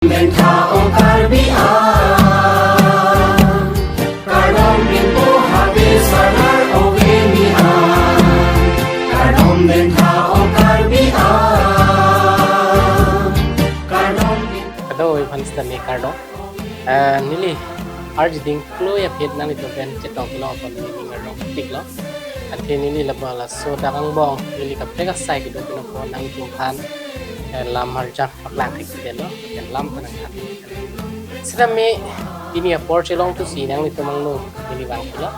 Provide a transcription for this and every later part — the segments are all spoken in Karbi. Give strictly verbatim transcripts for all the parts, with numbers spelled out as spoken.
Dentha o Karbi a, kardom rimpo habe sarar ove ni a, kardom dentha o Karbi a, kardom rimpo. Kado iphan sitame kardom. Ah, neli arjiding klui aphi nanglitum pen chetong kelong apot neli ning arong tiklo. Athe neli laba laso dak angbong neli kaprek asai kedo pin apot nanglitum aphan, eh, lam arjan paklang thekthedetlo, pen lam penang than. Sitame pini apor chelong thusi nanglitum angno neli vangpilo.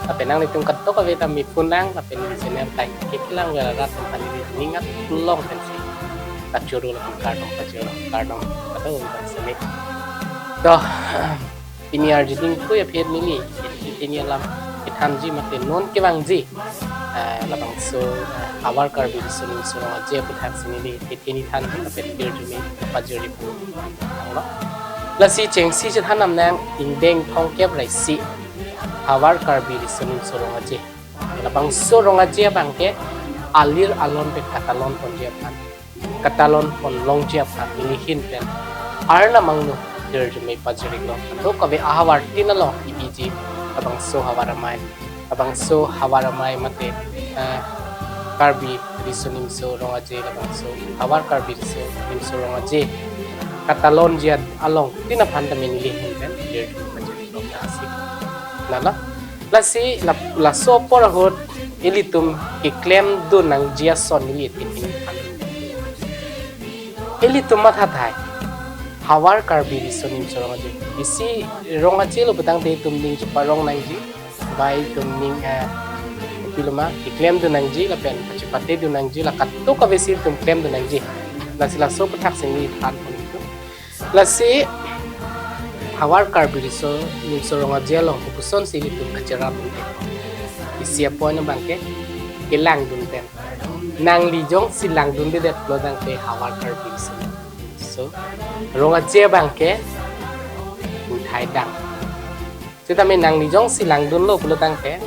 Lapen nanglitum kadokave ta me phone lang, lapen neli channel ta kekelang vel arat aphan neli ning aklong pensi kachoro lapen kardom pajirlo, kardom kado iphan sitame. To, pini arjiding klui aphi neli tini alam kethanji mate non kevangji, eh, labangso, eh, Havar Karbi Riso Nimso Rong Aje aputhaksi neli tini thanji lapen pirjume pajirji pu tanglo. Lasi chengsi chethan nam nang ingdeng thomkep ra isi Havar Karbi Riso Nimso Rong Aje. Labangso rong aje abangke alir alon pen katalon ponji aphan, katalon pon longji aphan neli ahin pen Arnam angno pirjume pajirlo. Kadokave ahavar tin along kebiji labangso Havar Amei, labangso Havar Amei mate, eh, Karbi Riso Nimso Rong Aje, labangso Havar Karbi Riso Nimso Rong Aje katalonji along tin aphan tame neli ahin pen pirjume pajirlo ta asik. Nala, lasi la, laso apor ahut ilitum keklemdun nangji ason neli titi aphan. Ilitum mathathai Havar Karbi Riso Nimso Rong Aje. Isi rong aje lo putangte itum ning cheparong nangji, bai itum ning, eh, piloma keklemdun nangji lapen kachepatedun nangji, la kadokave si itum klemdun nangji. Lasi laso aputhaksi neli than pon itum. Lasi Havar Karbi Riso Nimso Rong Aje along kopusonsi ilitum kacherapdun pen. Isi a-point abangke kelangdun pen. Nangli jongsi langdundedetlo tangte Havar Karbi Riso Nimso Rong Aje abangke ingthai dang. Sitame nangli jongsi langdunlo pulo tangte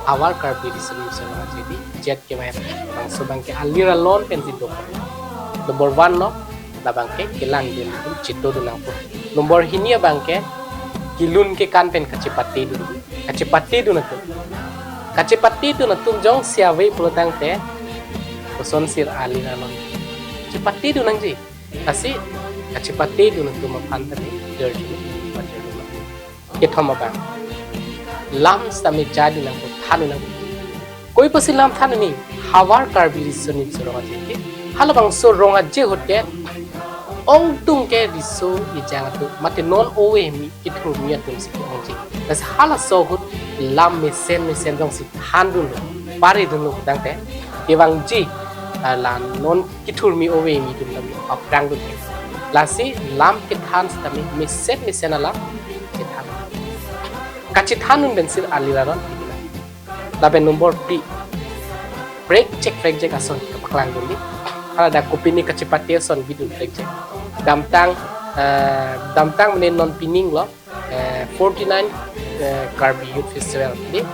Havar Karbi Riso Nimso Rong Aje di jet kevai. Labangso abangke alir alon pensi do. Number one lo, labangke kelangdun, chetodun nangpo. Number hini abangke kelun kekan pen kachepatedun. Kachepatedun atum. Kachepatedun atum jongsi ave pulo tangte kosonsi alir alon chepatedun nangji. Lasi kachepatedun atum aphan tame pirjume pajirlo. Kethom abang, lam sitame jadun nangpo, thandun nangpo. Kopi apotsi lam than nangji? Havar Karbi Riso Nimso Rong Aje ke. Halabangso rong aje ahut ke ongdung ke riso ejang atum mate non ove kimi kethurmi atumsi ke-ongji. Lasi halaso ahut lam mesen mesen jongsi thandunlo, paridunlo tangte kevangji, ah, la non kethurmi ove kimi atum tame aphrangdun ke. Lasi lam kethan sitame mesen mesen alam kethan. Kachethandun pensi alir alon. Lapen number phli, prekchek prekchek ason kapaklangdun di. Hala dak kopine kachepate ason bidun prekchek. Damtang, eh, damtang mene non pining lo, eh, forty-nine, eh, Karbi Youth Festival di,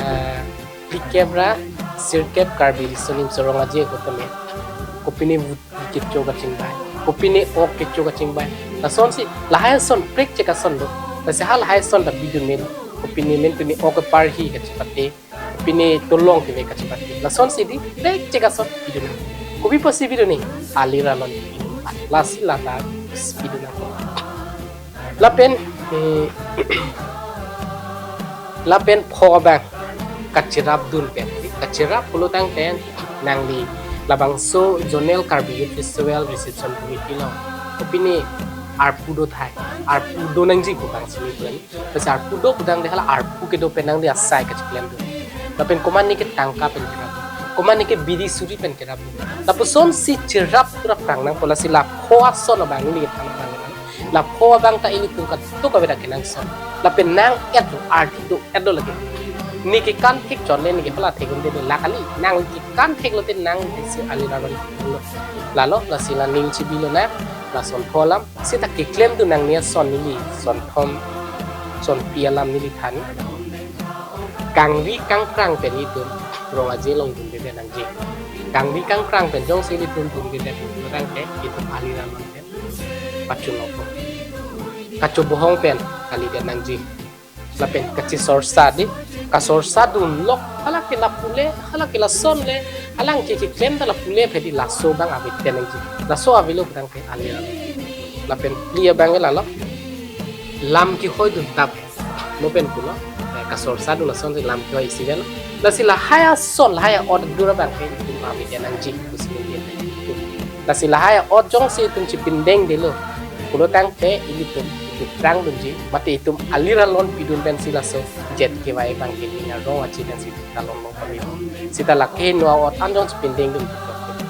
eh, phlikep ra sirkep Karbi Riso Nimso Rong Aje ahut tame kopine vote kecho kachingbai, kopine ok kecho kachingbai. Lasonsi lahai ason prekchek ason do. Lasi halahai ason ta bidun melo. Kopine men pine ok parhi kachepate, kopine tolong keve kachepate. Lasonsi di prekchek ason bidun nang. Kopi apotsi bidun nangji? Alir alon bidun. Lasi lata bidun nang. Lapen, eh, lapen pho abang kacherapdun pen. Kacherap pulo tangte nangli labangso Zonal Karbi Youth Festival Reception Committee along kopine arpu do thai, arpu do nangji ko bang sini pulang. Lasi arpu do putangte hala arpu kedo pen nangli asai kacheklemdun. Lapen komatne ke tangka pen kerapdun, komatne ke biri suri pen kerapdun. Lapusonsi cherap cherap prang nangpo. Lasi la pho ason abang neli kethan abang nang. La pho abang ta ilitum kadokave ta kenangsot. Lapen nang-et do, ardi do-et do lake. Ne kekan thek chot le ne ke hala thek un-e do, la kali, nang kekan thek lote nang si alir alon lo. Lalo, lasi la ning chibilo na, lason pho alam, seta keklemdun nangji ason neli, son thom, son phli alam neli than. Kangri kangprang pen itum rong aje along dundedet nangji. Kangri kangprang pen jongsi ilitum dundedet nangte itum alir alon pen pachun nangpo. kachobohong pen kalidet nangji. Lapen kachesorsa dei, kasorsa dunlok, hala ke lapu le, hala ke lason le, alang ke keklem ta lapu le phedi laso abang aveten nangji. Laso avelo putangte alir. Lapen phli abang ke lalo, lam kehoi dun tap. Mo pen pulo, eh, kasorsa dun asonsi lam kehoi isi vel. Lasi lahai ason, lahai a'ot adur abang ke itum aveten nangji, pusi ningje. Lasi lahai a'ot jongsi itum chipindengdetlo pulotangte ilitum itum prang dunji, mate itum alir alon pidun pensi laso jet kevai abang ke ning arong achi pensi ta longlong pame. Seta lake no a'ot an jong chipindengdun.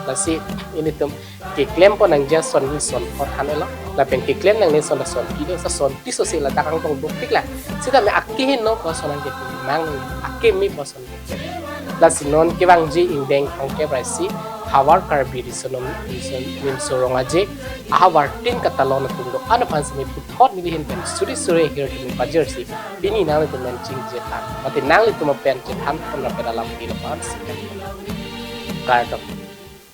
Lasi ilitum keklempo nangji ason ni son thot han elo. Lapen keklem nangne ason ason kido sa son piso si ladak angtong dopik la. Seta me akeheno pu ason nangkepi mang, akeme pu ason nangkepi. Lasi non kevangji ingdeng throngkep ra isi havar Karbi Riso Nom, Riso Nimso Rong Aje ahavar tin katalon atum do-an aphan si me puthot neli ahin pen suri suri ahirjume pajirsi pini nanglitum pen chingje than, mate nanglitum pen chethan pon ra pen alam pilo pan si. Kardom.